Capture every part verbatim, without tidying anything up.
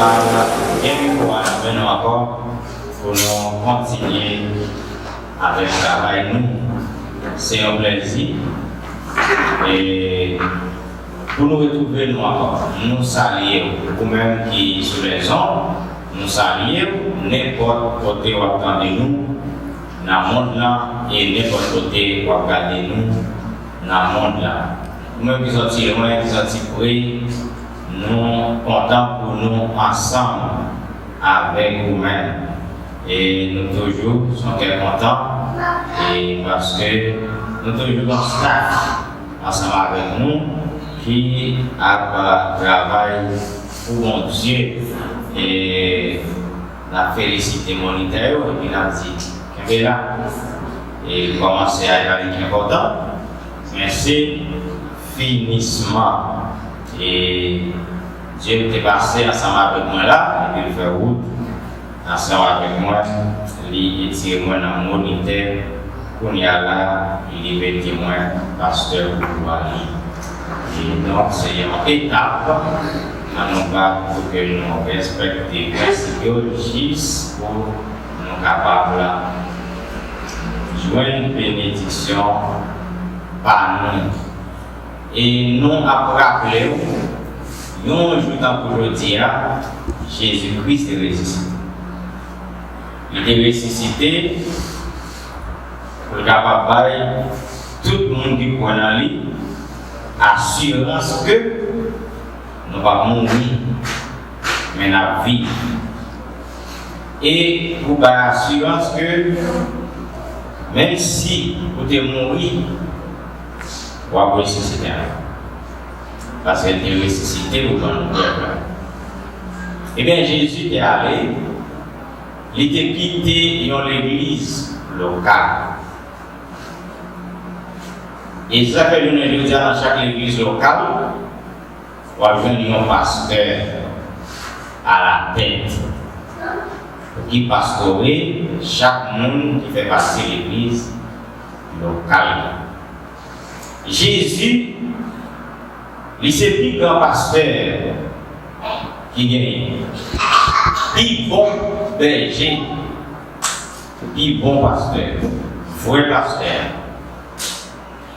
Gen mikwo a nan men nou ankò pou nou kontinye avèk travay nou. Se yon plèzi e pou nou retwouve nou ankò. Nou salye w, ou menm ki sou lèzonn, nou salye w nenpòt kote w ap tande nou nan mond lan e nenpòt kote w ap gade nou nan mond lan. Ou menm ki sòti lwen, ki sòti pre, nou kontan pou nou ansanm avèk ou menm. E nou toujou se yon kè kontan, e paske nou toujou gen yon staff ansanm avèk nou ki ap, euh, travay pou Bondye. E n ap felisite monitè yo, epi n ap di, kenbe la. E kòmanse a, e pa li ki enpòtan, men se finisman. E Dye te pase ansanm avèk mwen la, epi l fè wout ansanm avèk mwen, li etire mwen nan monitè. Kounye a la, li mete mwen pastè pou glwa li. E donk, se yon etap, ann nou bat pou ke nou respekte prensip yo jis pou nou kapab jwenn benediksyon pa nou. E nou ap raple w, yon jou tankou jodi a, Jezi Kris te resisite. Li te resisite pou l kapab bay tout moun ki kwè nan li asirans ke nou p ap mouri, men n ap viv. E pou bay asirans ke menm si ou te mouri, w ap resisite ankò. Paske l te resisite pou ban nou prèv la. Ebyen, Jezi te ale, li te kite yon legliz lokal. E se sa k fè jounen jodi a, nan chak legliz lokal, w ap jwenn yon pastè alatèt ki pastore chak moun ki fè pati legliz lokal la. Jezi, li se pi gran pastè ki genyen, pi bon bèje, pi bon pastè, vrè pastè.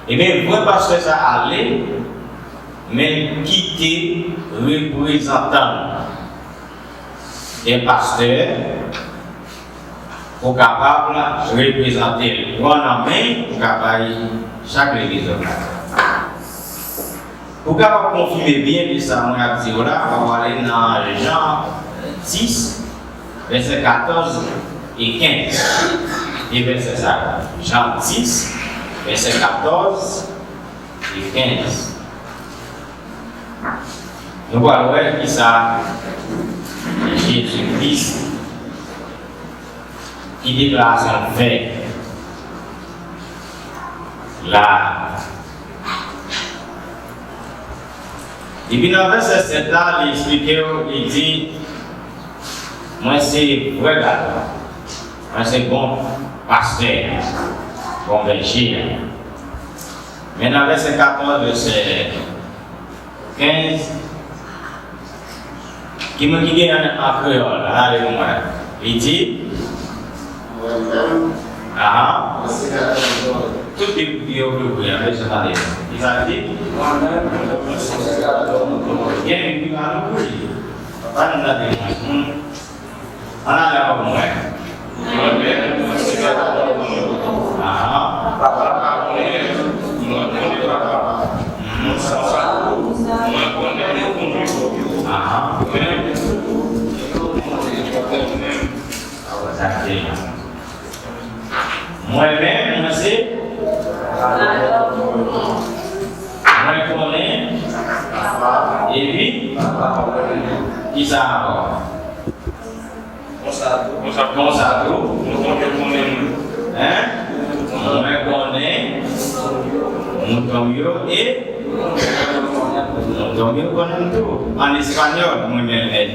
Ebyen, vrè pastè sa ale, men l kite reprezantan l, de pastè, pou kapab reprezante l, pran nan men l pou ka bay chak legliz lokal. Pou kapab konfime byen de sa mwen ap di w la, w ap ale nan Jan dis, vèsè katòz e kenz. E vèsè sa yo, Jan dis, vèsè katòz e kenz. Nou pral wè kisa Jezi Kris ki deklarasyon l fè la. Epi nan vèsè sèt la, li eksplike w, li di, mwen se vrè gad la, mwen se bon pastè, bon bèje a. Men nan vèsè katòz, vèsè kenz, ki moun ki gen an, an kreyòl, ann ale pou mwen. Li di, aha. Tout li yo vle ouvri a, men se pa li. Li sa di? Gen moun ki pa ouvri. Pa nan de moun. Ann ale avè mwen. Mwen menm, mwen se gad la. Aha. Papa pa konnen, mwen konnen papa. Mhm. Konsa tou, mwen konnen nou konnen. Aha. Mwen menm, mwen konnen mwen menm. Sa se Mwen menm, mwen se. Mwen konnen. Epi. Kisa ankò? Konsa tou. Konsa tou. Konsa tou. Mouton yo konnen mwen. Hein? Mwen konnen. Mouton yo e. Mouton yo konnen m tou. An espanyòl, mwen menm, eh,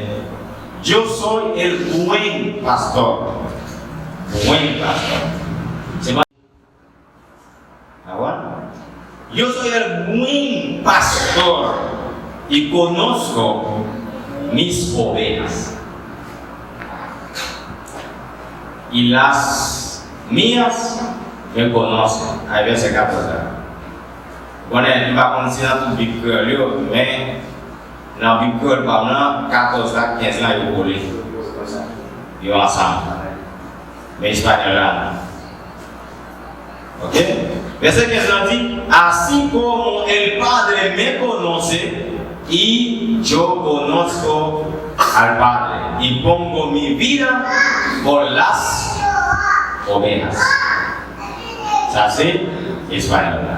Yo soy el buen pastor. Buen pastor. Se pa. Awa. Yo soy el buen pastor. Y conozco mis ovejas. Y las mías me conocen. Ay vèsè katòz la. Konnen, m pa konn si nan tout Bib kreyòl yo, men nan Bib kreyòl pa m nan, katòz la, kenz la, yo kole. Yo ansanm. Men espanyòl la, non. Ok? Vèsè kenz la di, "Así como el Padre me conoce, y yo conozco al Padre, y pongo mi vida por las ovejas." Sa se espanyòl la.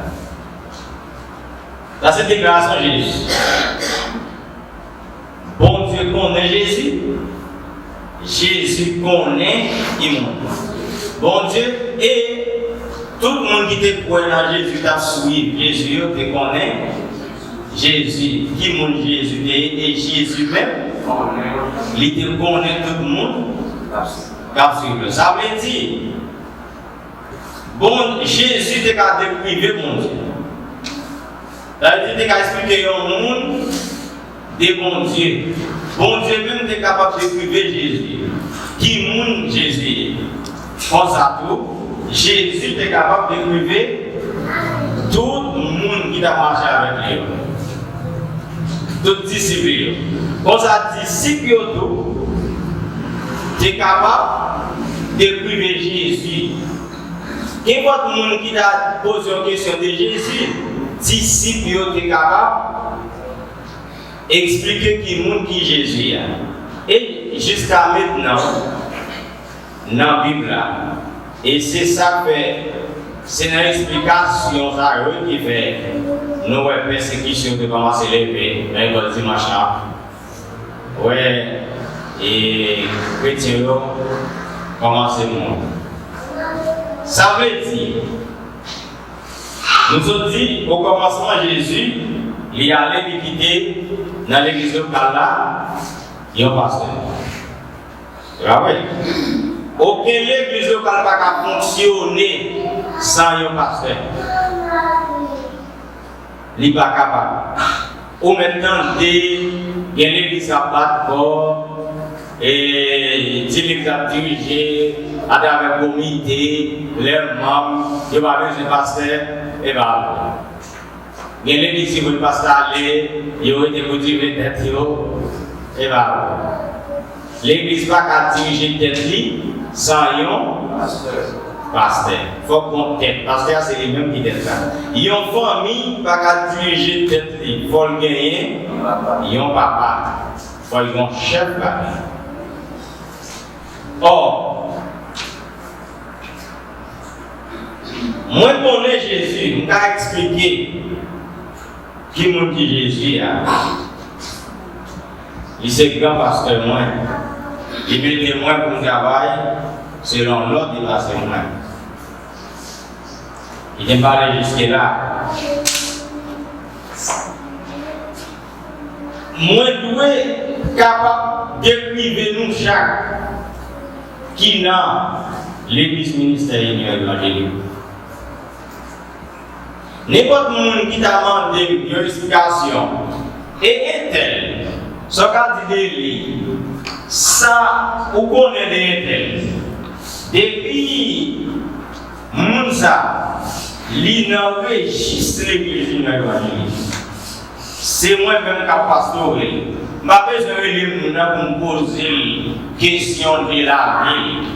Sa se deklarasyon Jezi. Bondye konnen Jezi. Jezi konnen ki moun. Bondye e tout moun ki te kwè nan Jezi, k ap swiv Jezi yo, te konnen Jezi, ki moun Jezi te ye, e Jezi menm, li te konnen tout moun k ap swiv yo. Sa vle di, Bon, Jezi te ka deprive Bondye. Sa vle di, te ka eksplike yon moun de Bondye. Bondye menm te kapab deprive Jezi. Ki moun Jezi ye? Konsa tou, Jezi te kapab deprive tout moun ki t ap mache avèk li yo. Tout disip li yo. Konsa, disip yo tou te kapab deprive Jezi. Kenpòt moun ki ta poze yon kesyon de Jezi, disip yo te kapab eksplike ki moun ki Jezi a. E jiska mentnan, nan Bib la. E se sa k fè, se nan eksplikasyon sa yo ki fè nou wè pèsekisyon te kòmanse leve nan lekòl dimanch lan. Wè, e kretyen yo kòmanse mouri. Sa vle di, nou sot di, okòmansman, Jezi, li ale, li kite nan legliz lokal la, yon pastè. Se pa vre? Okenn legliz lokal pa ka fonksyone san yon pastè. Li pa kapab. Ou mèt tande, gen legliz k ap bat kò, e ti legliz ap dirije atravè komite, lè manm, yo pa bezwen pastè, e pa vre. Gen legliz ki voye pastè ale, yo rete pou dirije tèt yo, e pa vre. Legliz pa ka dirije tèt li san yon pastè. Fòk gon tèt. Pastè a se li menm ki tèt la. Yon fanmi pa ka dirije tèt li. Fò l genyen yon papa. Fò l gon chèf ladan. Ò, mwen konnen Jezi, m ka eksplike ki moun ki Jezi a. Li se gran pastè mwen. Li mete mwen pou m travay selon lòd li pase mwen. Li te pale jiske la. Mwen dwe kapab dekrive nou chak ki nan Legliz Ministè Inyon Evanjelik. Nenpòt moun ki ta mande m yon esplikasyon, e entèl, sa w ka di de li, sa ou konnen de entèl, depi moun sa, li nan rejis Legliz Inyon Evanjelik. Se mwen menm k ap pastore l. M pa bezwen rele moun nan pou m poze l kesyon de lavi l.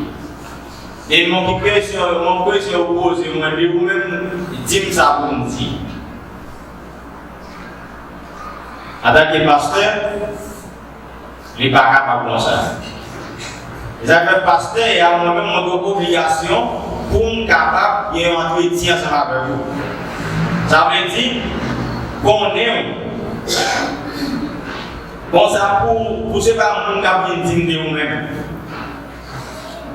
E m gen kesyon, m gen kesyon yo poze mwen, epi ou menm, di m sa pou m di. Antanke pastè, li pa kapab konsa. E sa fè pastè a, mwen menm, mwen gen obligasyon pou m kapab gen yon antretyen ansanm avèk ou. Sa vle di, konnen w. Konsa, pou, pou se pa moun k ap vin di m de ou menm.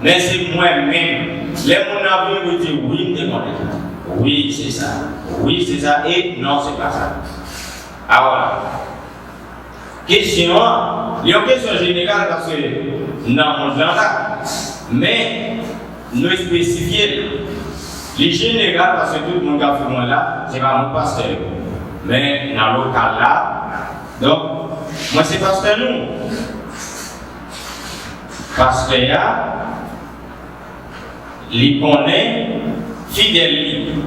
Men se mwen menm. Lè moun nan vini pou di, "Wi, m te konnen sa. Wi, se sa. Wi, se sa. E non, se pa sa." Alò, kesyon an, li yon kesyon jeneral paske nan mond lan la, men nou espesifye l. Li jeneral paske tout moun k ap swiv mwen la, se pa moun pastè yo. Men nan lokal la, donk, Mwen se pastè nou. Pastè a, li konnen fidèl li.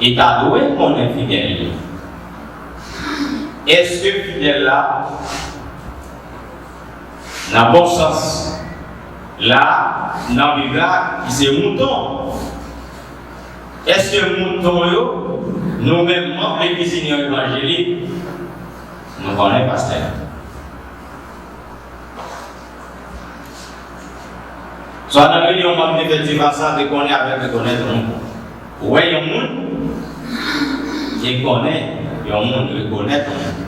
E ta dwe konnen fidèl li. Èske fidèl la, nan bon sans la, nan Bib la, ki se mouton, èske mouton yo, nou menm manm Legliz Inyon Evanjelik, nou konnen pastè a? Swa nan reyinyon manm te fè ti fas la, te konnen avèk rekonèt moun. Ou wè yon moun, te konnen yon moun, rekonèt yon moun.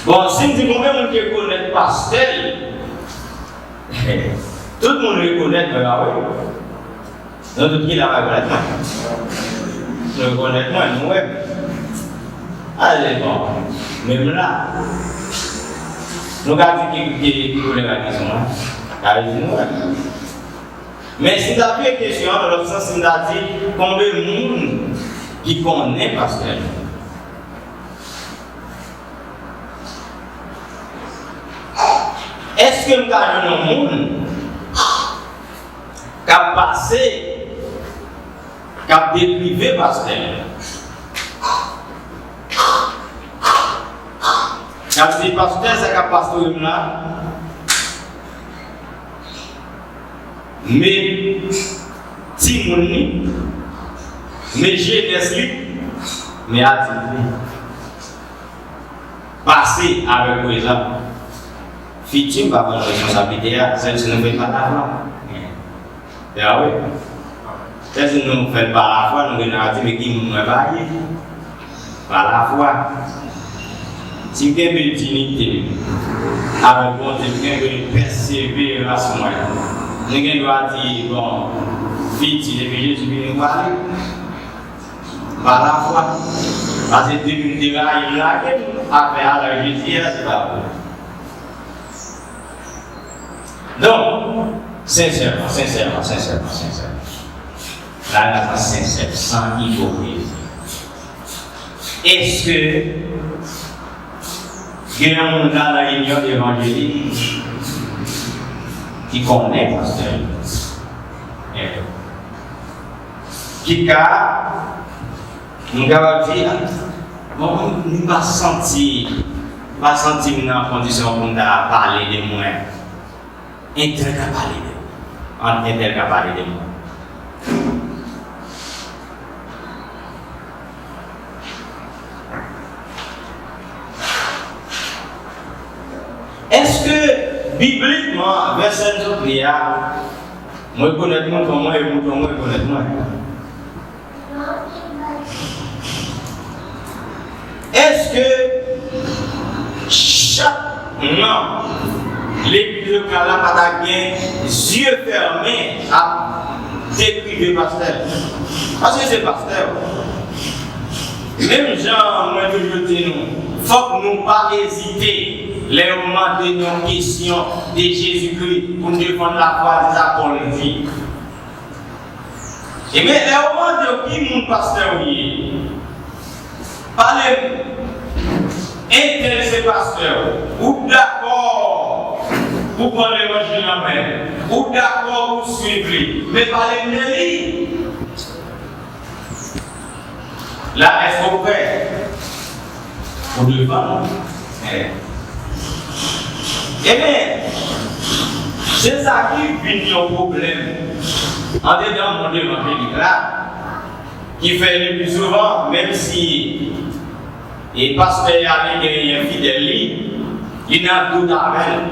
Bon, si m di konbyen moun ki rekonèt pastè l, tout moun rekonèt mwen, pa vre? Nou tout ki la pa rekonèt mwen. Nou rekonèt mwen, nou wè m. Ale bon, menm la. Nou ka di ki, ki, ki koulè bagay sou mwen. Ka di nou wè m. Men si m ta vire kesyon an nan lòt sans, si m ta di, konbyen moun ki konnen pastè nou? Èske m ka jwenn yon moun k ap pase, k ap dekrive pastè l, k ap di, pastè, sa k ap pase w la, men timoun li, men jenès li, men adilt li. Pase avèk prezan. Fiti pa pran responsablite a, sèl si nou fè l pa lafwa. Ya wi. Sèl si nou fè l pa lafwa, nou gen dwa di, men ki moun mwen pa ye? Pa lafwa. Si m kenbe dinite m avèk Bondye, m kenbe pèseverans mwen, nou gen dwa di, bon, fiti, depi Jezi vini, m prale. Pa lafwa. Paske depi m te rayi m, lage m, afè a la Jezi a, se pa vre. Donk, sensèman, sensèman, sensèman, sensèman. La, la, sa sensè, san ipokrizi. Èske gen yon moun la nan reyinyon evanjelik ki konnen pastè yo? Ki ka, nou kapab di, bon, m pa santi, m pa santi m nan kondisyon pou m ta pale de mwen. Entèl ka pale de mwen. Entèl ka pale de mwen. Èske, biblikman, vèsè n sot li a, mwen rekonèt mouton mwen e mouton mwen rekonèt mwen? Èske chak nan legliz lokal la pa ta gen zye fèmen ap dekrive pastè l? Paske se pastè w. Menm jan mwen toujou di nou, fòk nou pa ezite lè yo mande n yon kesyon de Jezikri pou n defann lafwa, se sa Pòl di. Ebyen, lè yo mande w ki moun pastè w ye, pale m. Entèl se pastè w. Ou dakò pou pran levanjil an men. Ou dakò pou swiv li. Men pale m de li. La, èske w prè pou defann? Ebyen, se sa ki vin yon pwoblèm andedan mond evanjelik la, ki fè le pli souvan, menm si e pastè a li genyen fidèl li, li nan dout avè l.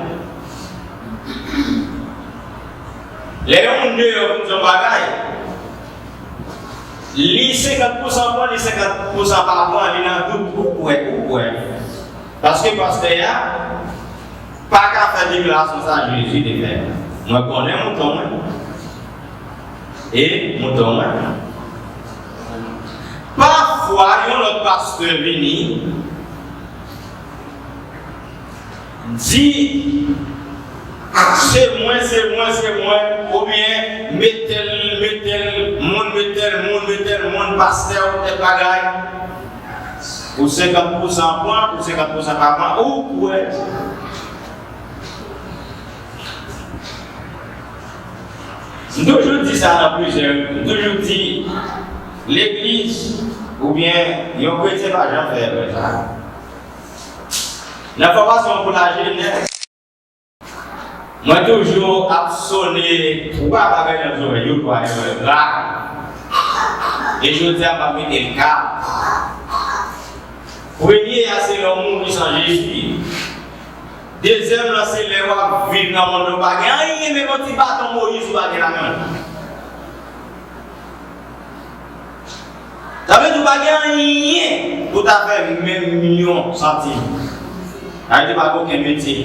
Lè yon moun deyò vin di yon bagay, li senkant pousan pran, li senkant pousan pa pran, li nan dout, ou kwè, ou kwè. Paske pastè a pa ka fè deklarasyon sa Jezi te fè. Mwen konnen mouton mwen. E mouton mwen. Pafwa, yon lòt pastè vini, di, se mwen, se mwen, se mwen, oubyen, metèl, metèl, moun, metèl, moun, metèl, moun, pastè, ou tèl bagay. Pou senkant pousan pran, pou senkant pousan pa pran, ou kwè. M toujou di sa nan plizyè, m toujou di, legliz oubyen yon kretyen pa janm fè erè sa. Nan fòmasyon pou lajenès, mwen toujou ap sone twa bagay nan zòrèy yo, twa erè grav. E jodi a, m ap mete l kat. Premye a, se lè w mouri san Jezi. Dezyèm lan, se lè w ap viv nan mond lan, ou pa gen anyen, menm yon ti baton Moyiz ou pa gen nan men w. Sa vle di ou pa gen anyen pou ta fè menm yon santim. Sa vle di ou pa gen okenn metye.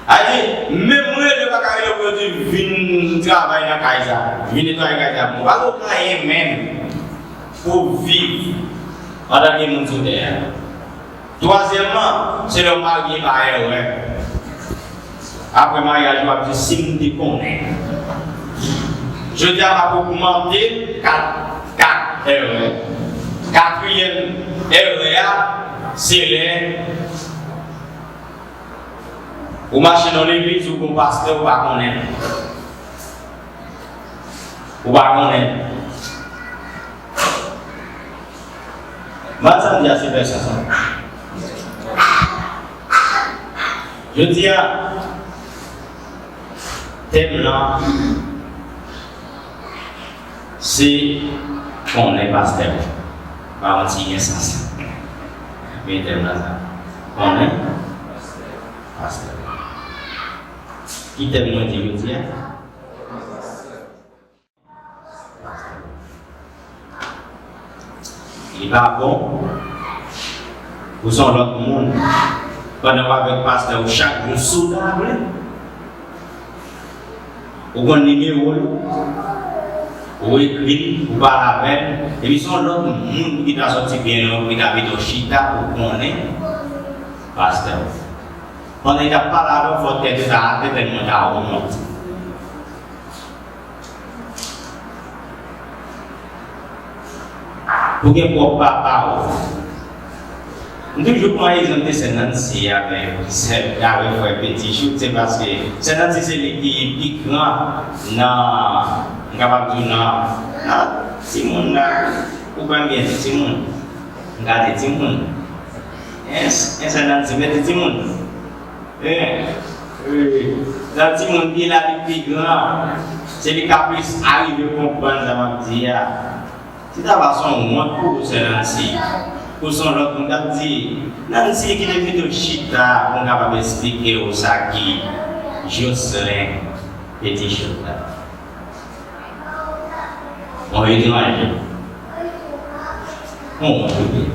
Sa vle di, menm rele pa ka rele pou yo di vin travay nan kay sa, vin netwaye kay sa. Ou pa gen okenn anyen menm pou viv antanke moun sou tè a. Twazyèmman, se lè w marye pa erè. Apre maryaj, w ap di, "Si m te konnen." Jodi a, m ap ogmante kat, kat erè. Katriyèm erè a, se lè ou mache nan legliz, ou gon pastè, ou pa konnen. Ou pa konnen. Mwen sa m di a se fè sa sa. Jodi a, tèm lan, se konnen pastè. Pa yon ti gen sans. Men tèm lan sa. Konnen pastè. Ki tèm mwen di jodi a? Li pa bon pou se yon lòt moun pandan w avèk pastè w chak jou sou table. Ou konn nimewo l, ou ekri l, ou pale avè l, epi se yon lòt moun pou ki ta sòti byen lwen, pou ki ta mete w chita pou konnen pastè w. Pandan l t ap pale avè w, fò tèt ou ta atè tèlman w ta wont. Pou gen pwòp papa w. M toujou pran egzanp de sè Nancy avèk sè, avèk frè Petit Choux, se paske sè Nancy se li ki pi gran nan, m kapab di w nan, nan timoun la, ou konprann byen, timoun. M ka di timoun. Hein, hein, sè Nancy, mete timoun. Hein, wi. Nan timoun ki la li pi gran, se li k ap plis arive konprann sa m ap di a. Si ta va se yon wont pou ou, sè Nancy, pou se yon lòt moun k ap di, Nancy, kite m kite w chita pou m kapab esplike w sa ki Jocelyn Petit Choux la. Yon etranje. Yon wont pou li.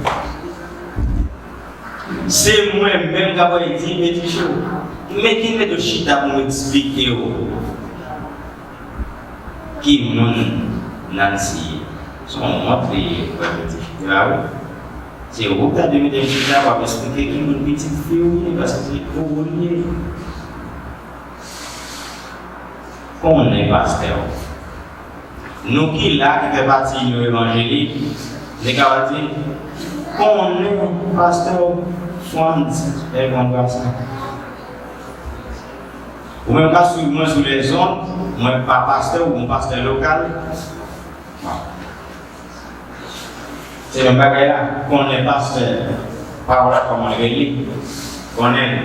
Se mwen menm k ap di Petit Choux. Men ki mete w chita pou m esplike w ki moun Nancy ye. Se yon wont li ye, frè Petit Choux. Se ou ki ta dwe mete m chita, w ap esplike ki moun pitit fi w ye, paske se pou ou l ye. Konnen pastè w. Nou ki la, ki fè pati inyon evanjelik, nou kapab di, konnen pastè w, Frantz Elvan Brasla. Ou menm k ap swiv mwen sou lèzond, mwen pa pastè, ou yon pastè lokal. Se menm bagay la, konnen pastè, pawòl la kòman l rele, konnen l.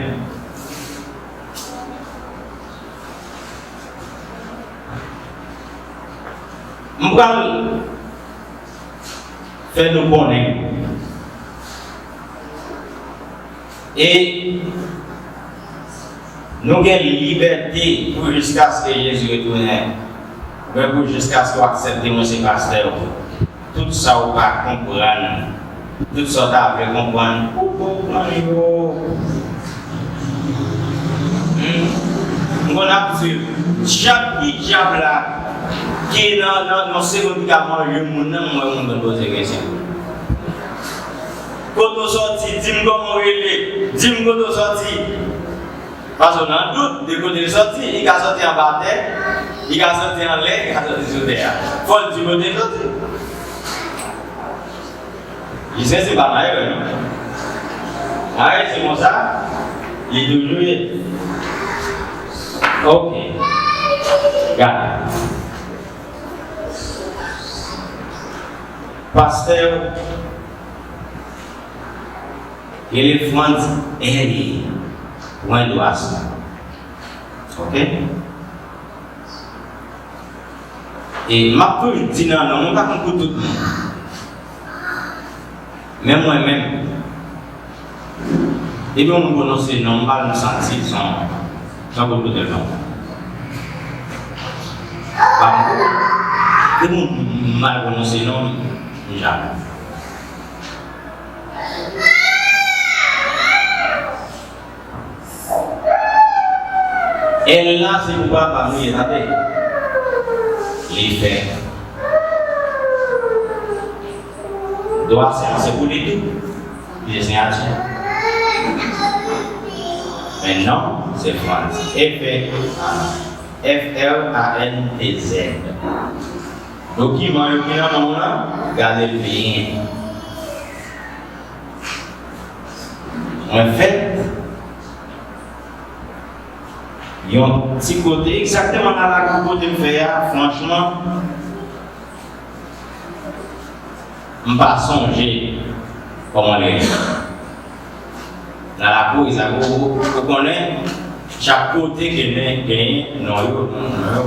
M pral fè nou konnen. E nou gen libète pou jiskaske Jezi retounen. Oubyen pou jiskaske w aksepte mwen se pastè w. Tout sa w pa konprann, tout sa w ta vle konprann, ou konprann yo. Hmm? M konn ap di, dyab ki dyab la, ki nan, nan, nan segonn ki ka manje moun nan, m wè moun konn poze kesyon. Kote w sòti? Di m kòman w rele. Di m kote w sòti. Paske w nan dout de kote l sòti. Li ka sòti anba tè, li ka sòti anlè, li ka sòti sou tè a. Fò l di kote l sòti. Jisyen se pa Mayè, non. Mayè se konsa li toujou ye. Ok. Gade. Pastè rele Frantz Herrier pou endwase. Ok? E m ap toujou di nan non, mwen pa konn pou tout moun. Men mwen menm, depi yon moun pwononse non m, m pa janm santi l se yon, se yon kout koutèl nan. Pa konn pou, depi yon moun mal pwononse non m, m jamè. L la se pou papa m li ye, tande. Li fè. Dwasen an se pou li tou. Li se siyati. Men non se Frantz. F, F R A N T Z. Dokiman yo ki nan men w lan, gade l byen. Mwen fèt yon ti kote, egzakteman nan lakou kote m fè a, franchman, m pa sonje kòman li rele. Nan lakou, egzakteman, ou, ou konnen, chak kote genyen, genyen non yo, non, non yo.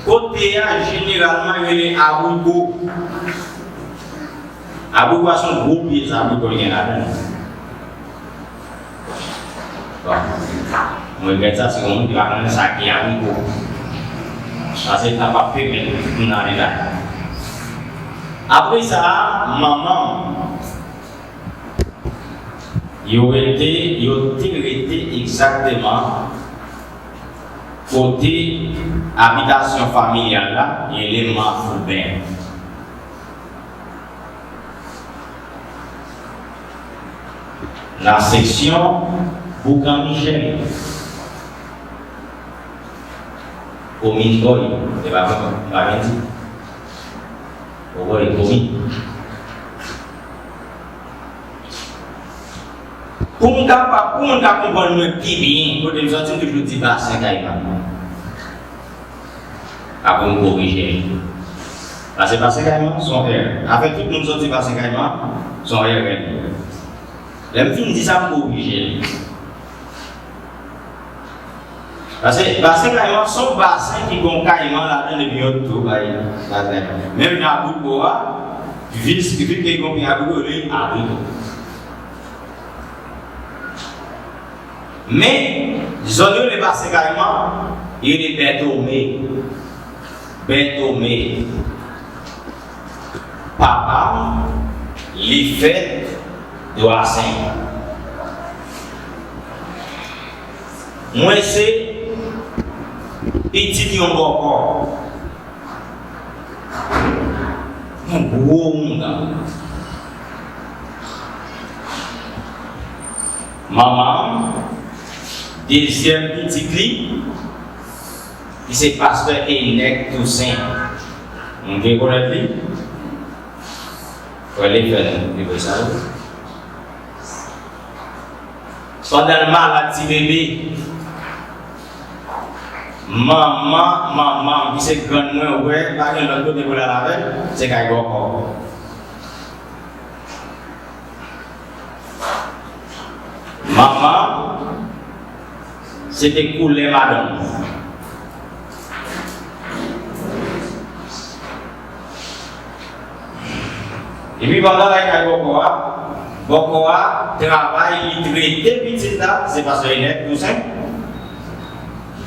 Kote a, jeneralman, yo rele Abriko. Abriko a se yon gwo pye zabriko l gen ladan l. Bon. Mwen regrèt sa, si yon moun ki pa konnen sa ki abriko. Paske tan p ap pèmèt m nan detay. Apre sa, manman m, yo rete, yo te rete egzakteman kote abitasyon familyal la, rele Mafouben. Nan seksyon Boukan Michèl, komin Bòy, se pa Bòy, m pa byen di. Bòy, komin. Pou m kapab, pou moun ka konprann mwen pi byen, kote m sòti, m toujou di Basen Kayiman. Apre m korije l. Paske Basen Kayiman se yon erè. Afè tout moun sòti Basen Kayiman se yon erè. Lè m fin di sa, m korije l. Paske Basen Kayiman se yon basen ki gen kayiman ladan l epi yo tou bay ladan. Menm jan Abriko a, vi, vi ke gen yon pye abriko, li abriko. Men, zòn yo rele Basen Kayiman, yo rele Bètome. Bètome. Papa m, li fèt Dwasen. Mwen se pitit yon bòkò. Yon gwo oungan. Manman m, dezyèm pitit li, li se pastè Enèk Tousen. Moun ki rekonèt li? Frè Lefèn, li vre sa, wi. Pandan l malad ti bebe, manman, manman m ki se grann mwen, wè, pa gen lòt kote pou l al avè l, se kay bòkò. Manman, se te koulè madanm. Epi pandan l al kay bòkò a, bòkò a travay li trete pitit la, se pastè Enèk Tousen.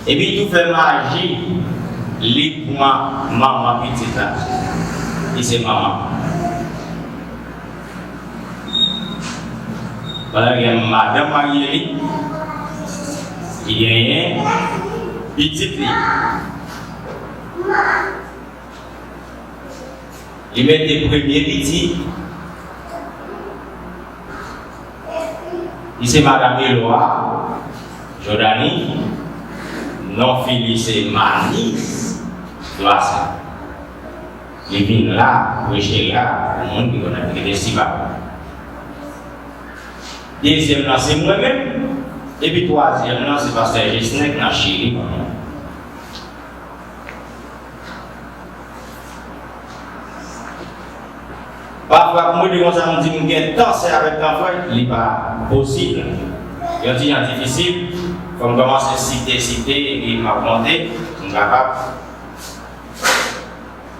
Epi tou fè maji, li pran manman pitit la, ki se manman. Pandan gen madanm marye li, ki genyen pitit li. Li mete premye pitit, li se madanm Elwa Jòdani, non fi li se Manis Dwasen. Li vin la, preche la, pou moun ki konn abite Siba. Dezyèm nan se mwen menm. Epi twazyèm nan se pastè Jesnè k nan Chili, manman. Pafwa, pou mwen, de konsa, m di m gen tan sè avèk tan frè, li pa posib. Yon ti jan difisil, fò m kòmanse site, site, epi m ap konte, pou m kapab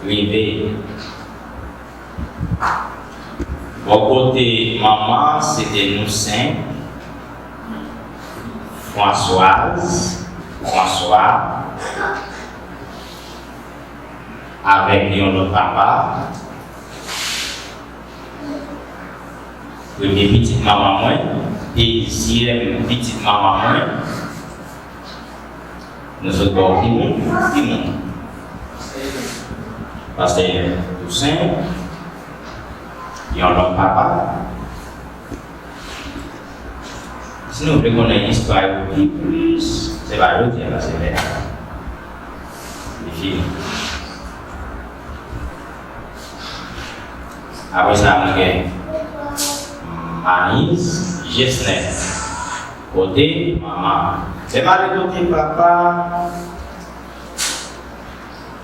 rive. Bò kote manman, se te Nousen, Françoise, François, avèk yon lòt papa. Premye pitit manman mwen, dezyèm pitit manman mwen. Nou sot bò timoun, timoun. Pastè Tousen, yon lòt papa. Si nou vle konnen istwa yo pi plis, se pa jodi a la, se lè a. Li fini. Apre sa, nou gen Maniz, Jesnè. Kote manman. Lè m ale kote papa,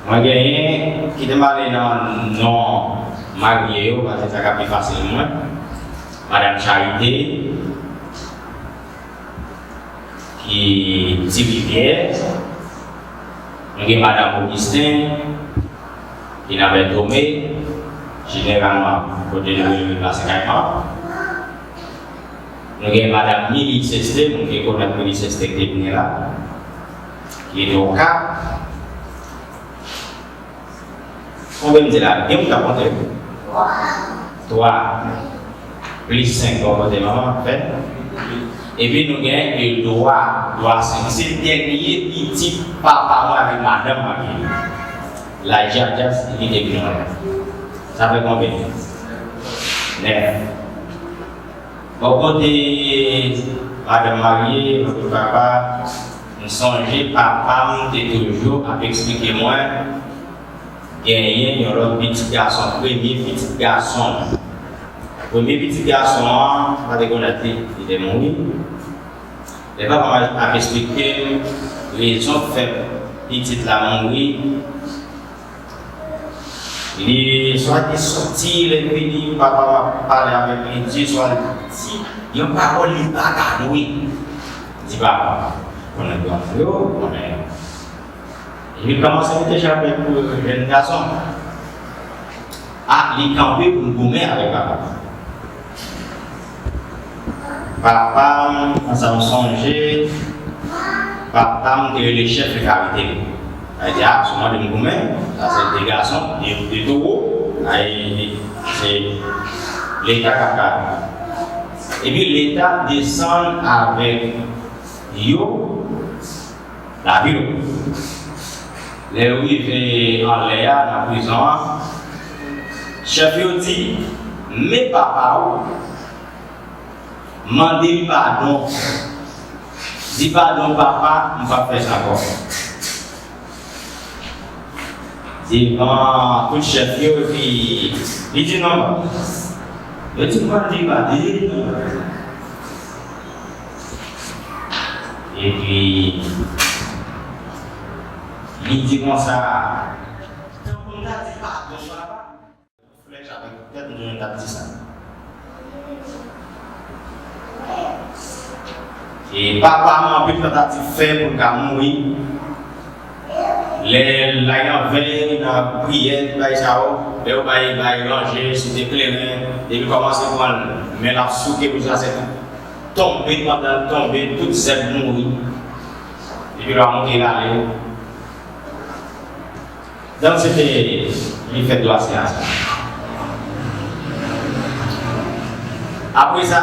mwen genyen, kite m ale nan non marye yo, paske sa ka pi fasil mwen. Madanm Charite, ki Ti Rivyè. Nou gen Madanm Augustin, ki nan Bètome, jeneralman, kote nou rele l la se kay pa m. Nou gen Madanm Milly Sesté, moun ki konèt Milly Sesté ki te vini la, ki rete Okap. Konbyen m di la? Gen moun k ap konte? Twa. Plis senk bò kote manman, fè. Epi nou gen Edwa, Edwa senk. Se dènye pitit papa mwen avèk madanm mwen ki la. Laj Jajas, li te vin anlè. Sa fè konbyen? Nèf. Bò kote madanm marye, bò kote papa, m sonje papa m te toujou ap eksplike mwen genyen yon lòt pitit gason, premye pitit gason. Premye pitit gason an, m pa te konèt li, li te mouri. Lè papa m ap eksplike m rezon k fè pitit la mouri, li swa te soti, lè l vini, papa m ap pale avèk li, di, swa l di yon pawòl li pa ka dwe di papa. Konnen granmoun yo, konnen. Epi l kòmanse mete chapèt pou jèn gason. A, li kanpe pou l goumen avèk papa. Papa m, sa m sonje, papa m te rele chèf li ka rete li. Sa vle di, a, si w mande m goumen, sa se de gason, de, de towo, ay, se Leta k ap ka. Epi Leta desann avèk yo, lavi yo. Lè yo rive anlè a, nan prizon an, chèf yo di, men papa w, mande li padon. Di padon, papa, m p ap fè sa ankò. Devan tout chèf yo, epi li di non. Yo di, m pral di padon, li di non. Epi, li di konsa, tankou m ta di padon, papa. Flèch avèk tèt m, tounen t ap di sa. E papa m anpil tantativ fè pou l ka mouri. Lè l al nan vèy, nan priyè, tout bagay sa yo, lè yo bay, bay ranje, site kleren, depi l kòmanse pran l, men l ap souke pou sa, se tonbe, pandan l tonbe, tout zèb mouri. Epi l ap monte, l ale. Donk, se te li fè dwa se a sa. Apre sa,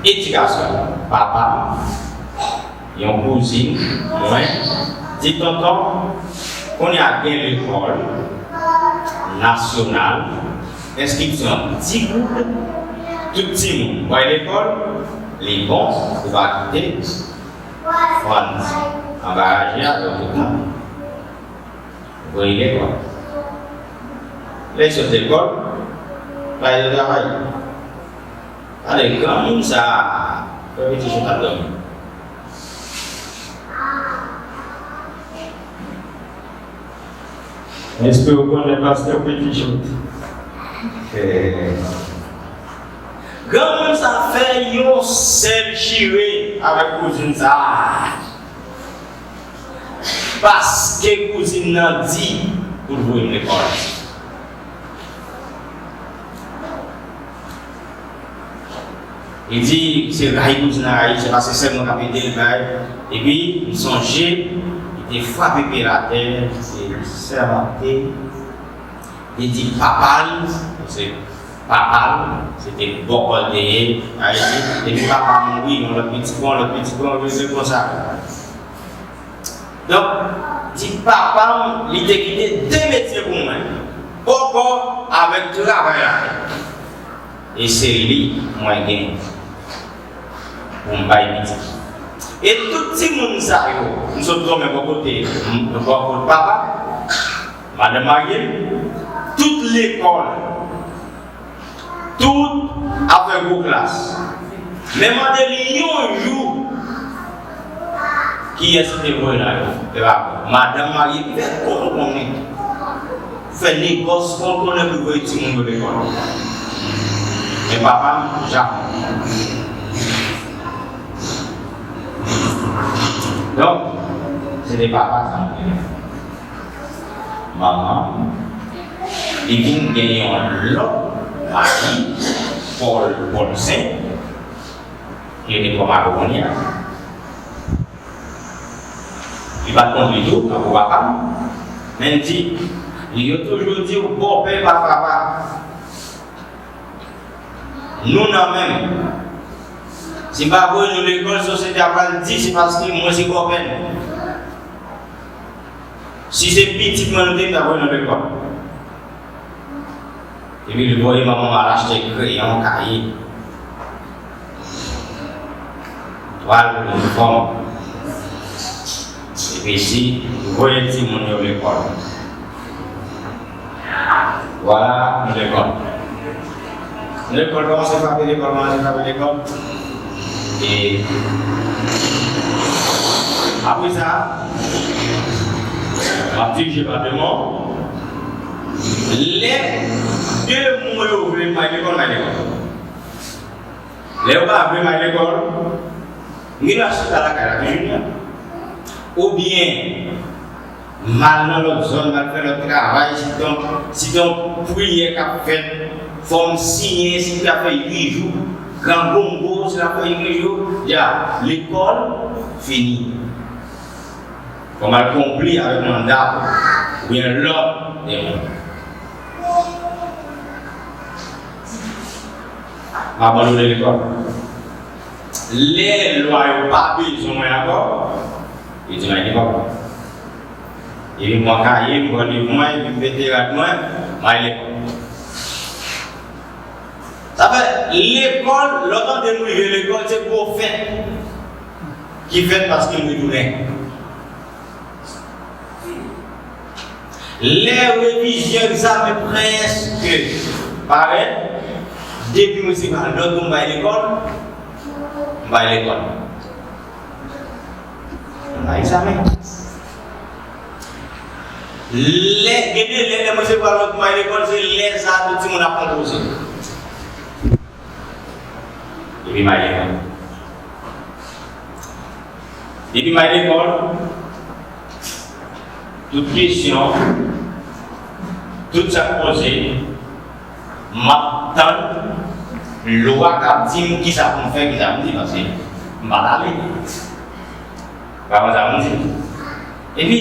edikasyon. Papa m, yon kouzin mwen, di, tonton, kounye a gen lekòl nasyonal, enskripsyon di goud, tout timoun pral lekòl, li bon, ou pa kite. Frantz anba raje a, donk tout tan. Voye lekòl. Lè l sot lekòl, l al travay. Gade, granmoun sa a, fè piti chita dòmi. Èske w konnen pastè Petit Chot? Granmoun sa fè yon sèl chire avèk kouzin sa. Paske kouzin nan di pou l voye m lekòl. Li di se rayi kouzin nan rayi, se paske sèl mwen k ap ede l bay. Epi m sonje li te frape pye l atè, li te sèmante, li te di papa l, se papa l, se te bòkò l te ye, Ayiti. Epi papa mouri, yon lòt pitit pran, yon lòt pitit pran, rete konsa. Donk, di papa m, li te kite de metye pou mwen, bòkò avèk travay latè. E se li mwen gen pou m bay pitit. E tout timoun sa yo, m sot granmè bò kote, m, bò kote papa, madanm marye m, tout lekòl, tout ap fè gwo klas. Men mande li yon jou kiyès ki te voye l la yo. E pa mwen. Madanm marye, fè kò l konnen. Fè negòs kò l konnen pou voye timoun yo lekòl. Men papa m, jamè. Donk, se te papa sa m te gen. Manman m, li vin gen yon lòt mari, Pòl, Pòl Sen, ki rele Pòl Makonnen an. Li pa t kondui tou, tankou papa m, men l di, yo toujou di w bòpè pa papa. Nou nan menm. Si m pa voye nou lekòl, sosyete a pral di se paske mwen se bòpè nou. Si se pitit mwen nou te, m ta voye nou lekòl. Epi li voye manman m al achte kreyon, kaye, twal pou inifòm. Epi si voye timoun yo lekòl. Vwala, nou lekòl. Nou lekòl, kòmanse frape lekòl, kòmanse frape lekòl. E apre sa, m ap dirije pa de mò. Lè de mò yo vle m al lekòl, m al lekòl. Lè yo pa vle m al lekòl, m gen dwa chita lakay la toujou. Oubyen, m al nan lòt zòn, m al fè lòt travay, si t on, si t on priyè k ap fèt, fò m siyen, si l ap fè uit jou, gran gongo, si l ap fè uit jou, ya, lekòl fini. Fò m al konpli avèk manda oubyen lòd de moun. M abandone lekòl. Lè lwa yo pa bezwen mwen ankò, yo di m al lekòl. Epi m pran kaye, m pran liv mwen, epi m mete rad mwen, m al lekòl. Sa fè, lekòl, lè w tande m rive lekòl, se gwo fèt ki fèt paske m retounen. Lè revizyon egzamen prèske parèt, depi m resevwa lòd pou m bay lekòl, m bay lekòl. M bay egzamen. Lè, gen de lè, lè m resevwa lòd pou m bay lekòl, se lè sa a tout timoun ap konpoze. Epi m al lekòl. Epi m al lekòl, tout kesyon, tout sa k poze, m ap tann lwa k ap di m kisa pou m fè, kisa pou m di, paske m pa t ale. Pa konn sa pou m di. Epi,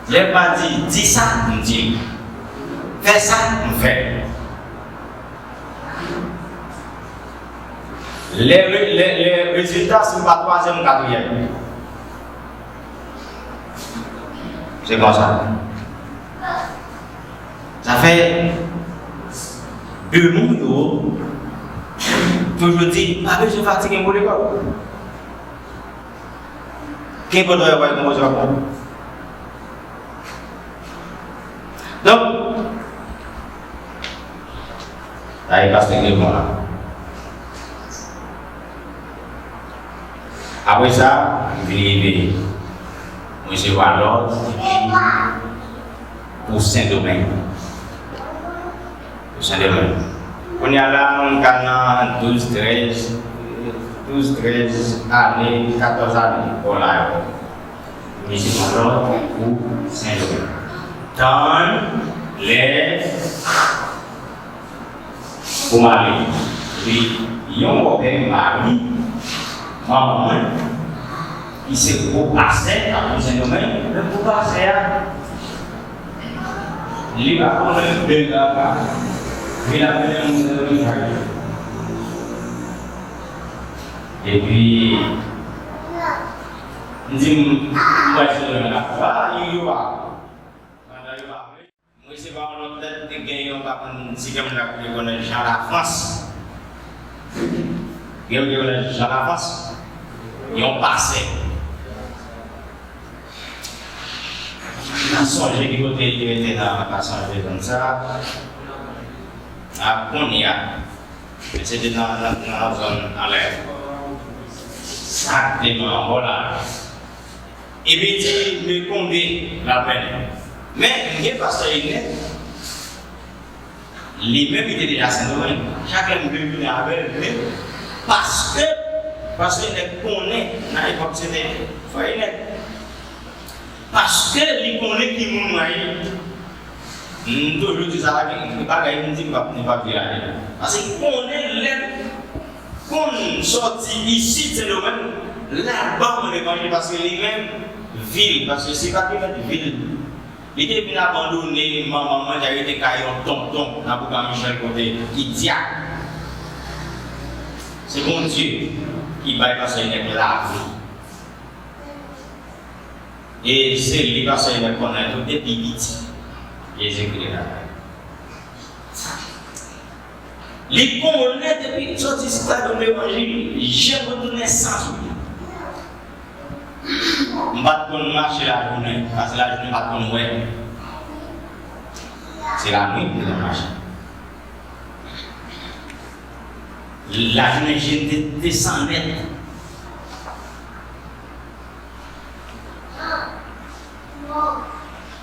lè m pa di, di sa, m di. Fè sa, m fè. Lè, lè, lè rezilta, si m pa twazyèm, m katriyèm. Se konsa. Sa fè de moun yo toujou di, pa bezwen fatige pou lekòl. Kenpòt lè w ap konpoze w ap konn. Donk, sa e pastè Clément la. Apre sa, m vin rive, m resevwa lòd pou Sendomeng. Pou Sendomeng. Kounye a la, m ka nan douz, trèz, douz, trèz ane, katòz ane, bò la yo. M resevwa lòd pou Sendomeng. Tann lè pou m ale. Epi, yon bòpè mari manman mwen, ki se gwo pastè, k ap viv Sendomeng, menm gwo pastè a, li pa konnen bèl la pa. Epi, l ap mennen moun nan nan kay. Epi, m di, m, m wè Sendomeng la, pa, yo, yo pa. Pandan yo pa vle. M resevwa yon lòt lèt, te gen yon, m pa konn si gen moun la ki konnen Jean Lafrance. Gen moun ki konnen Jean Lafrance? Yon pastè. M pa sonje ki kote li te rete nan, m pa sonje zòn sa. A kounye a. Men se te nan, nan, nan zòn anlè. Egzakteman, bò la. Epi di, men konbyen l ap mennen. Men, m gen pastè Inèk, li menm, li te deja Sendomeng. Chak lè m vle vini avè l, men paske, paske Inèk konnen, nan epòk, se te frè Inèk. Paske li konnen ki moun mwen ye. M toujou di sa, gen bagay m di, m p ap, m p ap viraje. Paske konnen lè m konn sòti isit, Sendomeng, l al ban mwen levanjil, paske li menm, vil, paske se pa te mèt vil. Li te vin abandone manman mwen, l al rete kay yon tonton nan Bouka Michèl kote ki dyak. Se Bondye ki bay pastè Inèk lavi. E se li pastè Inèk konnen tou depi piti. Jezikri te la. Li konnen depi m sòti isit la, ban m levanjil, jan m retounen san sou li. M pa t konn mache lajounen, pase lajounen m pa t konn wè. Se lanwit m te konn mache. Lajounen je m te desann nèt.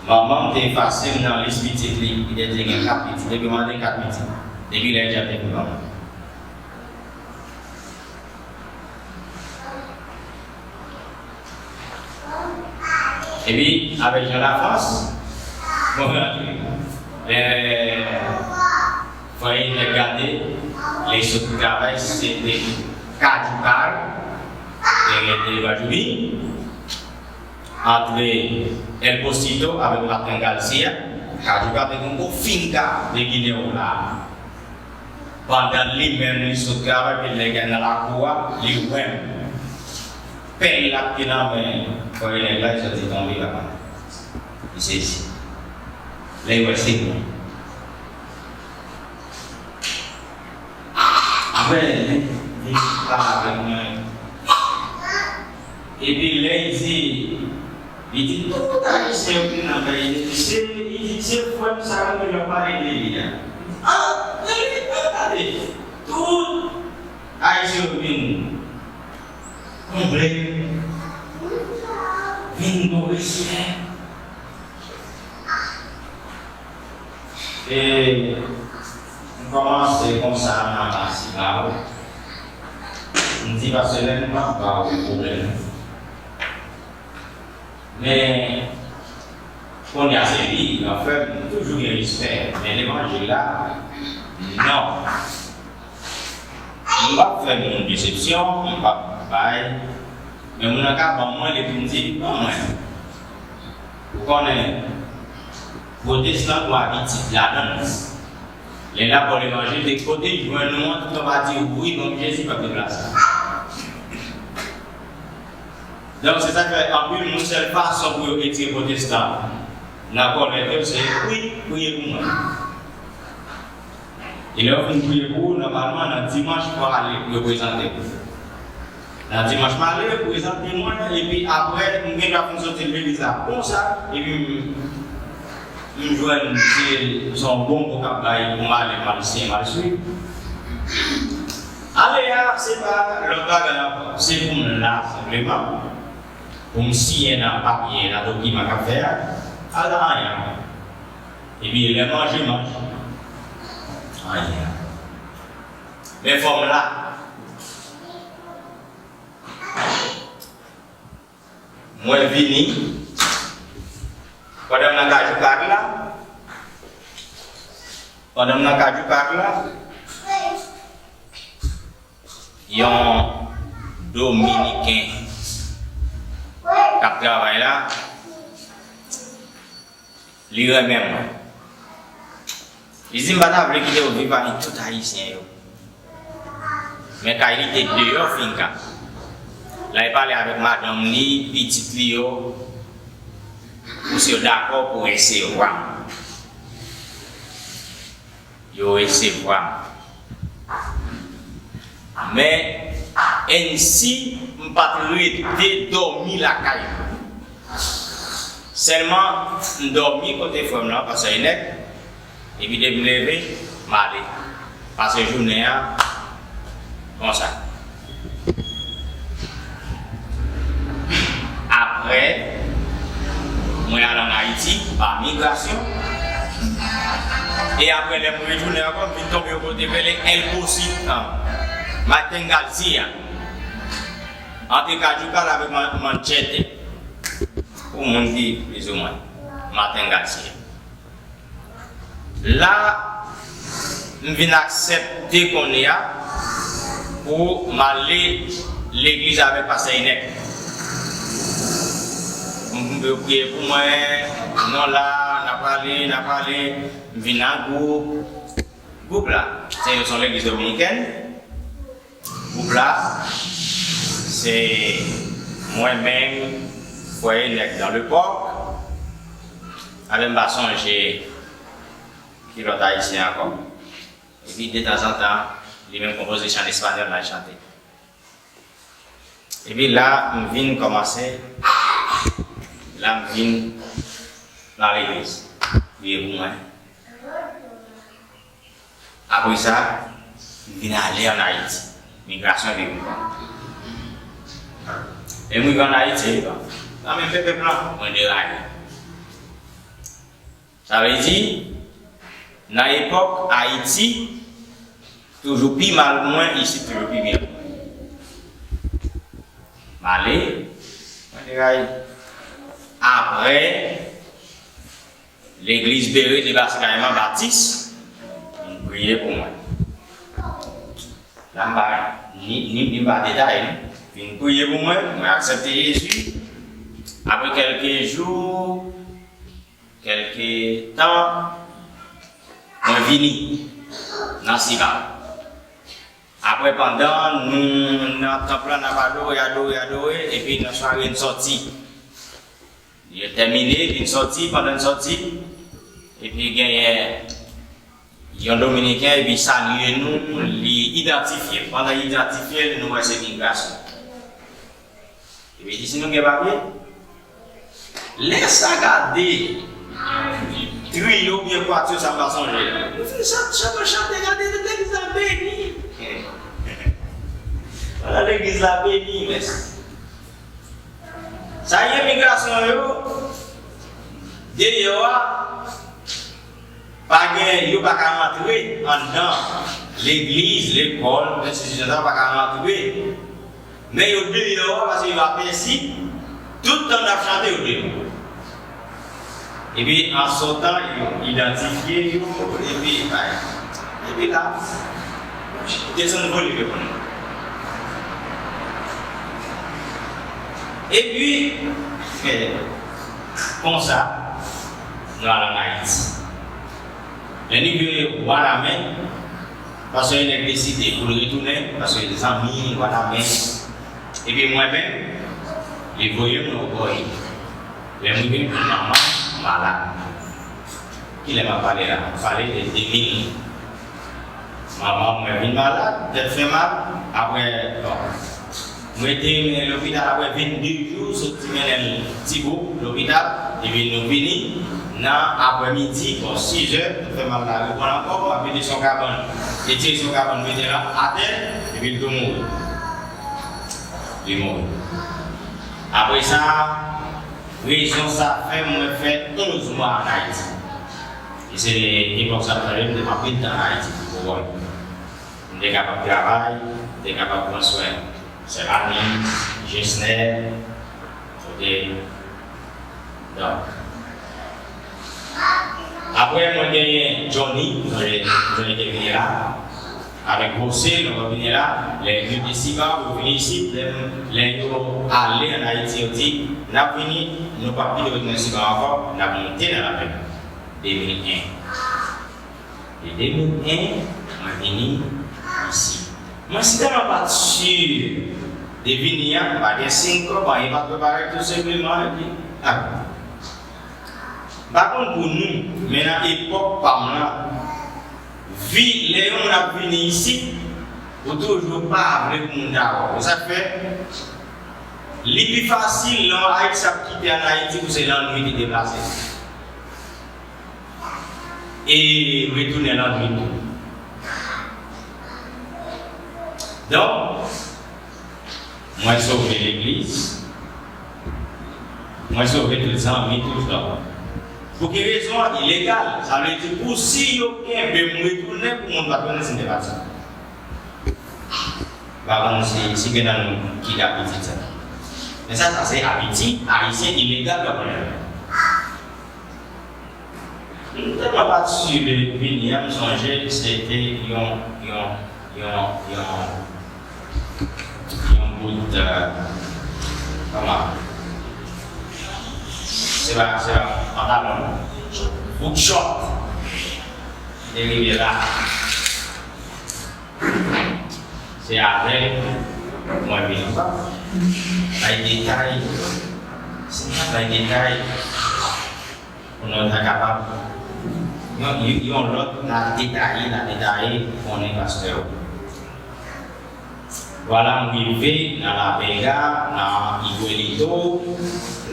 Manman m te efase m nan lis pitit li, li te di gen kat pitit, depi mande kat pitit, depi lè Jan te vin manman. Epi, avèk Jean Lafrance, mwen rantre. Lè frè Inèk gade, lè sot travay, se te Kadjoukal, te rete Gwadloupi, antre El Pocito avèk Martin Garcia, Kadjoukal te gen gwo finga de Ginen la. Pandan li menm, li sot travay, epi lè l gen nan lakou a, li wè m. Pèl la ki nan men frè Inèk la, li soti tonbe la. Li sezi. Lè l wè se mwen. Apre, li, li pale avèk mwen. Epi lè l di, li di tout Ayisyen yo ki nan kay, li di se, li di se frè m sa yo ki ap pale de li a. Ah, li di, ah, gade, tout Ayisyen yo vin konble, vin gen respè. E m kòmanse konsa nan Masiba. M di pastè Lèn m ap ba w pwoblèm. Men, kounye a se li, anfen, m toujou gen respè. Men levanjil la, non. M p ap fè moun desepsyon, m p ap bay. Men moun nan ka ban mwen l epi m di, ban mwen. Ou konnen, pwotestan gon abitid ladan l. Lè n ap ba w levanjil, de kote l jwenn ou an, toutan w pa di, wi, ban m Jezi, p ap deplase. Donk, se sa k fè anpil moun, sèl fason pou yo retire pwotestan nan kòlè yo, se, wi, priye pou mwen. E lè yo fin priye pou ou, nòmalman, nan dimanch, w prale pou yo prezante w. Nan dimanch, m ale, yo prezante mwen, epi apre, m gen dwa fin soti legliz la konsa, epi m, m jwenn se, se yon bon mo k ap bay pou m ale, m al siyen, m al swiv. Ale a, se pa lòt bagay ankò. Se pou m la senpleman, pou m siyen nan papye, nan dokiman k ap fè a, pa gen anyen ankò. Epi lè manje, manje. Anyen ankò. Men fò m la. Mwen vini, pandan m nan Kajou Pak la, pandan m nan Kajou Pak la, yon Dominiken k ap travay la, li renmen mwen. Li di m pa ta vle kite yo viv pami tout Ayisyen yo. Men kay li te deyò finka. La li pale avèk madanm li, pitit li yo, pou si yo dakò pou resevwa m. Yo resevwa m. Men, ensi, m pa t rete dòmi lakay mwen. Sèlman, m dòmi kote frè m lan, pastè Enèk, epi depi m leve, m ale. Pase jounen an, konsa. Apre, mwen al ann Ayiti, pa migrasyon. E apre, lè m retounen ankò, m vin tonbe yon kote k rele El Posit, an, Matengalsia. Ante Kajou Pak la avèk Man-, Manchete. Pou moun ki plizoumwen Matengalsia. La, m vin aksepte kounye a pou m ale legliz avèk pastè Enèk. M, yo priye pou mwen, non la, n ap ale, n ap ale. M vin nan gwoup. Gwoup la, se yon, se yon legliz dominikèn. Gwoup la, se mwen menm, frè Enèk dans le Pòk. Avè m pa sonje ki lòt ayisyen ankò. Epi detanzantan, li menm konpoze chan espanyòl l al chante. Epi la, m vin kòmanse, la m vin nan legliz. Priye pou mwen. Apre sa, m vin ale ann Ayiti. Migrasyon vin pran. E m rive ann Ayiti, nan men pèp lan, mwen deraye. Sa vle di, nan epòk Ayiti, toujou pi mal pou mwen, isit toujou pi byen pou mwen. M ale, mwen deraye. Apre, legliz Bere de Bas Kayman Batis vin priye pou mwen. La m pa ni, ni, ni m pa detaye, non. Vin priye pou mwen, mwen aksepte Jezi. Apre kèlke jou, kèlke tan, mwen vini nan Sibab. Apre, pandan nou nan tanp lan, n ap adore, adore, adore, epi nan sware, n sòti. Yo tèmine, epi n sòti, pandan n sòti, epi genyen yon Dominiken, epi salye nou, li idantifye. Pandan l idantifye l, nou wè se migrasyon. Epi di, si nou gen papye, lè sa gade triyo oubyen kwatyo sa m pa sonje. Nou fin chante, chante, chante, gade legliz la beni. Pandan legliz la beni, mèsi. Sa ye migrasyon yo, deyò a, pa gen, yo pa ka rantre anndan legliz, lekòl, enstitisyon sa yo pa ka rantre. Men yo deyò a paske yo apèsi tout tan n ap chante yo deyò. Epi an sotan yo idantifye yo, epi bay. Epi la, desann volim yo pou nou. Epi, men, konsa, nou al ann Ayiti. Lè n rive Wanament, pastè Enèk deside pou l retounen, paske zanmi Wanament. Epi mwen menm, li voye m nan Ogoy. Lè m rive, manman m malad. Kilè m ap pale la? M ap pale de de mil. Manman mwen vin malad, tèt fè mal, apre, bon. M rete mennen lopital apre vennde jou, soti mennen l Tibo lopital, epi nou vini nan aprèmidi, bò sizè, nou fè m al la reprann ankò, m ap mete sou yon kabann, retire sou yon kabann, mete l atè, epi l tou mouri. Li mouri. Apre sa, rezon sa fè mwen fè onz mwa ann Ayiti. E se epòk sa m sonje m te pran pil tan ann Ayiti pou wè. M te kapab travay, m te kapab pran swen sè Anise, Jesner, ok. Donk, apre mwen genyen Johnny, m sonje, m sonje te vini la, avèk Jose, nou vini la, lè yo te Siba, yo vini isit, lè, lè yo ale ann Ayiti, yo di, n ap vini, nou p ap kite retounen Siba ankò, n ap monte nan lapè. De mil en. E de mil en, mwen vini isi. Mwen si tèlman pa t si de vini an, m pa gen siy kòb, anyen pa t prepare, tou senpleman, epi, ah. M pa konn pou nou, men nan epòk pa m lan, vi, lè yon moun ap vini isit, ou toujou pa vle pou moun ta wè w. Se sa k fè, li pi fasil lè yon Ayisyen ap kite ann Ayiti pou se lannwit li deplase. E retounen lannwit tou. Donk, mwen sove legliz, mwen sove tout zanmi, tout frè. Pou ki rezon? Ilegal. Sa vle di, pou si yo kenbe m retounen, pou moun pa t konnen si m te pati. M pa konn si, si gen nan nou ki gen abitid sa. Men sa, sa se abitid Ayisyen ilegal k ap konnen. M tèlman pa t si de vini an, m sonje se te yon, yon, yon, yon, yon bout, euh, kòman? Se pa, se pa pantalon, non. Bout chòt. Te rive la. Se avè l mwen vini. M pa bay detay. Si m ta bay detay, konnen w ta kapab. Yon, yon, yon lòt n a detaye, n a detaye, konnen pastè w. Vwala, m rive nan La Vega, nan Iguelito,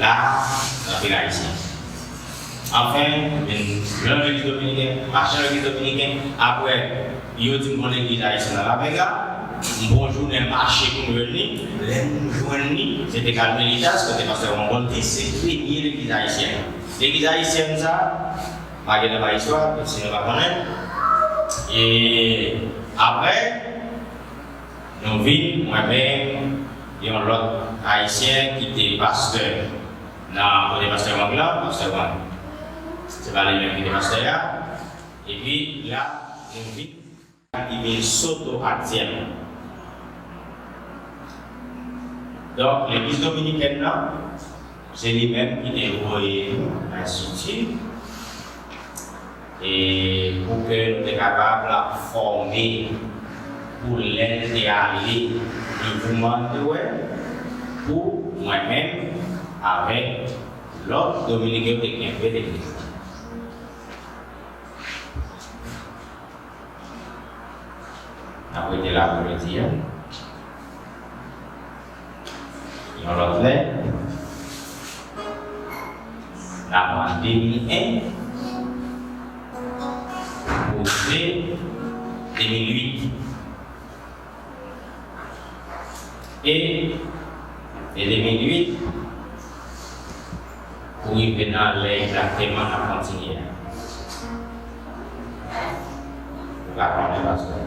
la, nan vil ayisyen. Anfen, m vin nan legliz dominiken, mache nan legliz dominiken, apre, yo di m gon legliz ayisyen nan La Vega, m pran jounen mache pou m jwenn li, lè m jwenn li, se te Carmelitas, kote pastè Ron Voltis, se premye legliz ayisyen. Legliz ayisyen sa, m pa gentan bay istwa, si nou pa konnen. E apre, nou vin, mwen menm, yon lòt ayisyen ki te pastè nan kote pastè Wang lan, pastè Wang. Se pa li menm ki te pastè a. Epi la, nou vin, ki vin Soto aktyèlman. Donk, legliz dominikèn nan, se li menm ki te voye nou nan enstiti, e pou ke nou te kapab fòme pou lè n te ale, devouman n te wè, pou mwen menm avèk lòt dominiken yo te kenbe legliz la. N ap rete la pou jodi a. Yon lòt lè, n ap an de mil en pou rive de mil uit. E, e de mil uit, pou rive nan lè egzakteman n ap kontinye a. Ou ka konnen, pastè.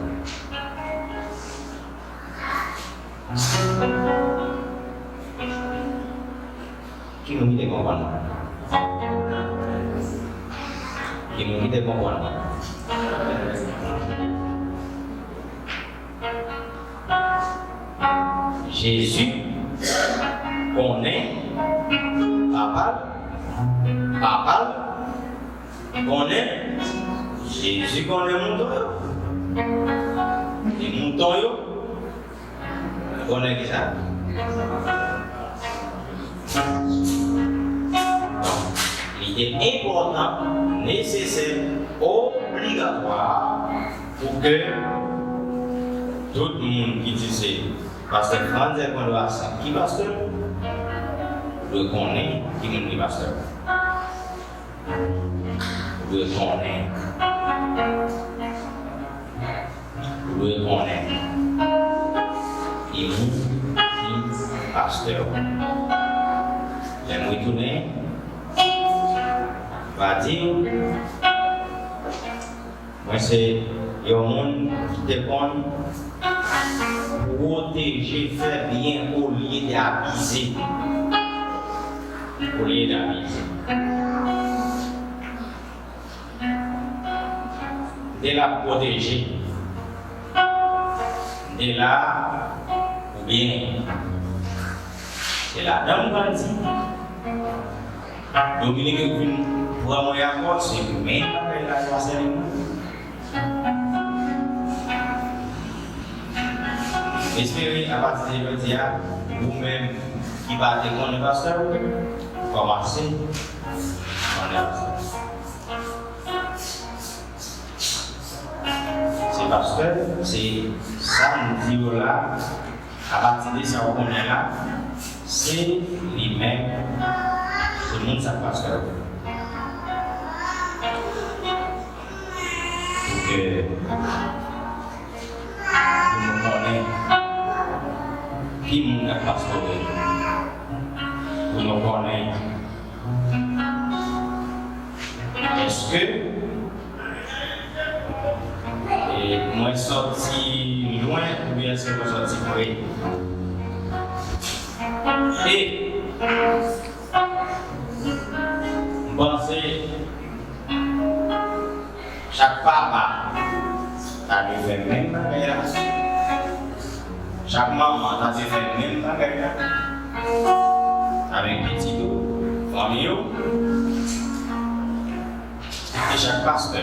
Ki moun ki te konprann mwen? Ki moun ki te konprann mwen? Jezi konnen papa l, papa l konnen, Jezi konnen mouton yo. E mouton yo konnen kisa? Li te enpòtan, nesesè, obligatwa pou ke tout moun ki di se Pastè Frantz Elpandor Assange, ki pastè? Ou dwe konnen ki moun ki pastè. Ou dwe konnen. Ou dwe konnen ki moun ki pastè. Lè m retounen, m va di w, mwen se yon moun ki te konn pwoteje, fè byen olye de abize. Olye de abize. M te la pou pwoteje. M te la pou byen. Se ladan m grandi. Dominiken vin pran mwen akò, se menm bagay la yo a sèvi mwen. M espere, apati de jodi a, ou menm ki pa te konnen pastè, ou kòmanse konnen pastè. Se pastè, se sa m di yo la, apati de sa ou konnen la, se li menm, se moun sa k pastè. Pou ke, pou nou konnen ki moun k ap pastore, pou nou konnen èske e mwen sòti lwen oubyen èske mwen sòti pre? E m panse chak papa ta dwe fè menm bagay la. Chak manman ta dwe fè menm bagay la. Avèk pitit ou, fanmi ou, e chak pastè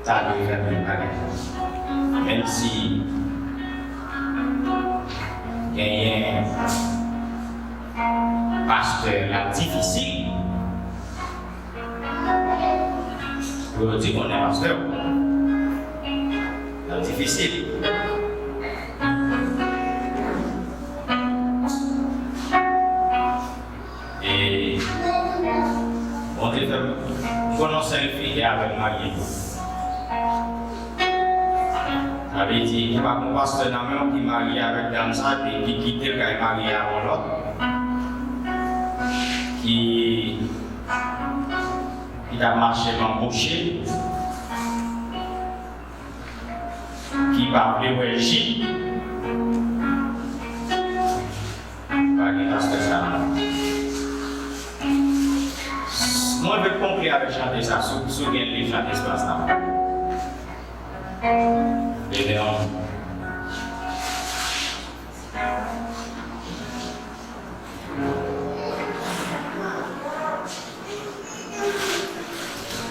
ta dwe fè menm bagay. Menm si genyen pastè l ap difisil, pou yo di konnen pastè w, l ap difisil. E Bondye fè m konnen yon sèl fi ki avè l marye. Sa vle di, ou pa gon pastè nan men w ki marye avèk dam sa, epi ki kite l kay marye avè yon lòt, ki, ki t ap mache manboche, ki pa vle wè jip. Pa gen pastè sa non. Mwen vle konkli avèk chante sa, si w, si w gen li, chante sa. Leve yon.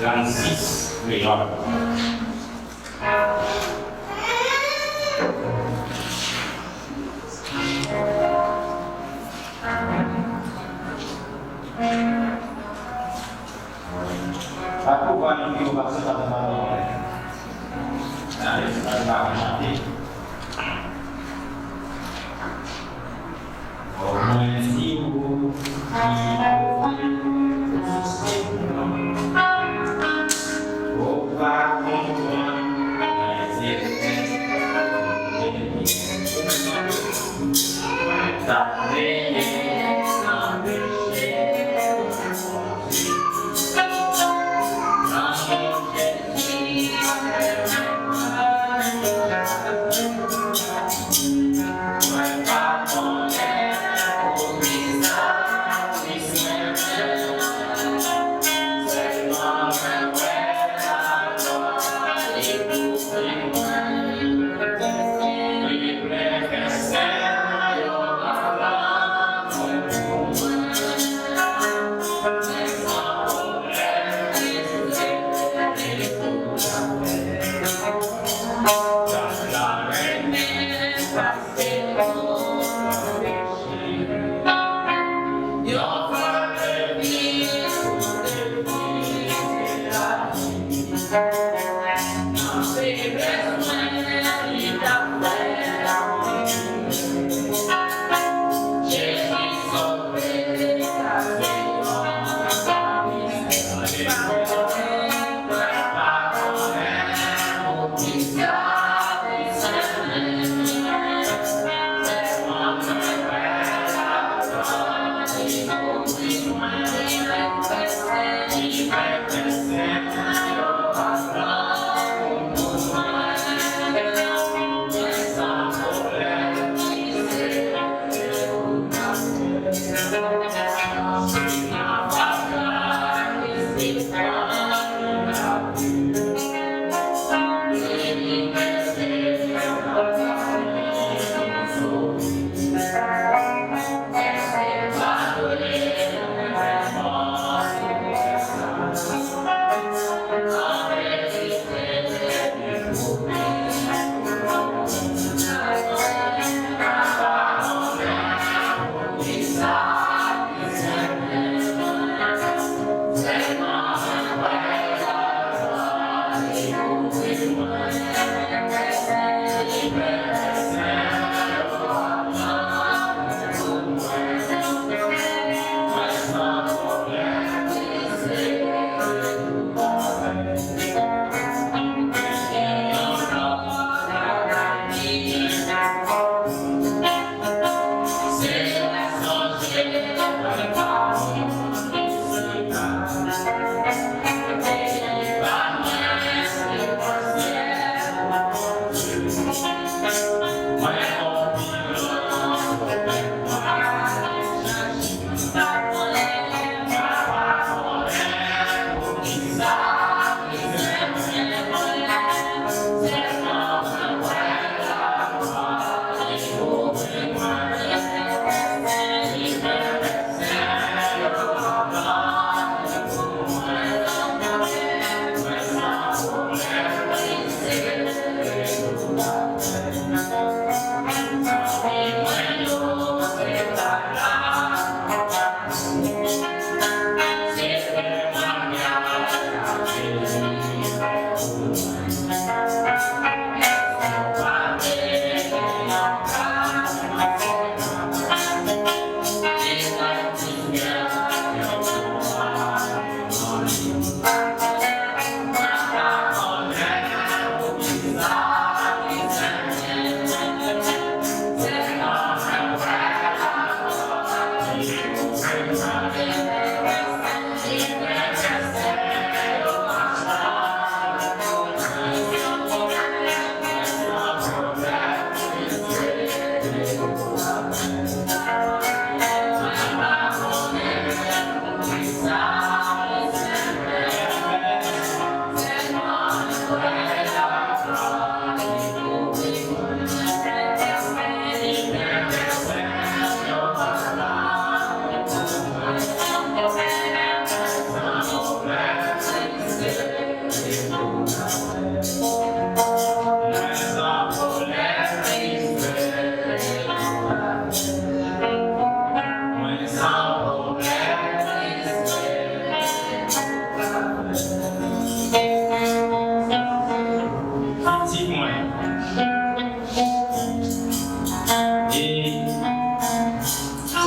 Trannsis kreyòl. Pa tou va nou pi wo pase sa nan madan mwen. Gade, sa nou pa chante.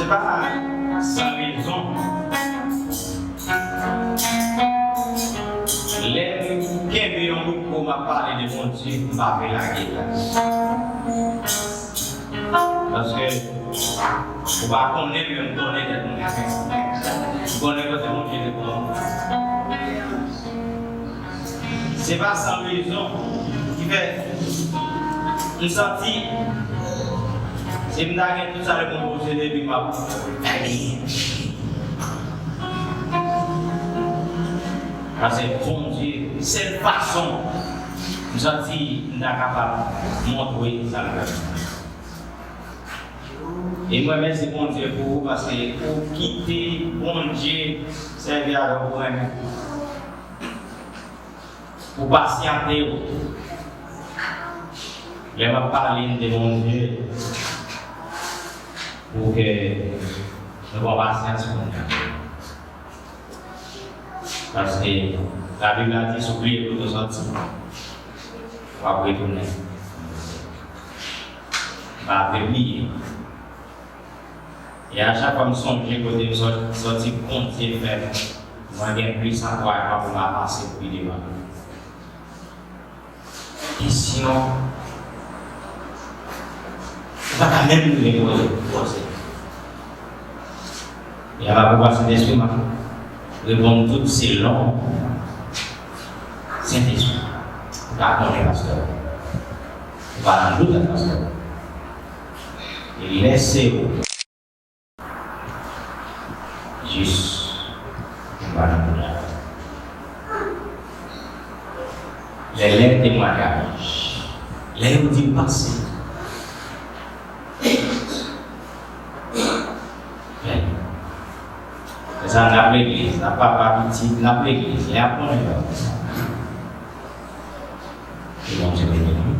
Se pa san rezon. Lè m kenbe yon mikwo, m ap pale de Bondye, m pa vle lage l la. Paske ou pa konnen l, men m konnen tèt mwen. M konnen kote Bondye te pran mwen. Se pa san rezon ki fè m santi si m ta gen tout sa lemonn posede, epi m ap fè byen. Paske Bondye, sèl fason m santi m ta kapab montre sa l fè. E mwen, mèsi Bondye pou ou, paske ou kite Bondye sèvi avè w pou renmen. Pou pasyante w. Lè m ap pale de Bondye, pou ke nou pran pasyans pou nou. Paske Labib la di, si w bliye kote w sòti, w ap retounen. Pa vle bliye. E a chak fwa m sonje kote m sò-, sòti, Bondye fè m, mwen gen plis ankourajman pou m avanse pi devan. Kesyon, ou pa ka menm rive poze, poze. E a pa pouvwa Sentespri m ap reponn tout selon Sentespri. Ou pa konnen, pastè. Ou pa nan dout ak pastè. E lè se ou. Jis, m pa nan dout la. Lè, lè temwayaj, lè yo di m pase. Fè sa, n ap legliz, n ap papa, pitit, n ap legliz, lè ap konnen yo. Ke Bondye beni nou.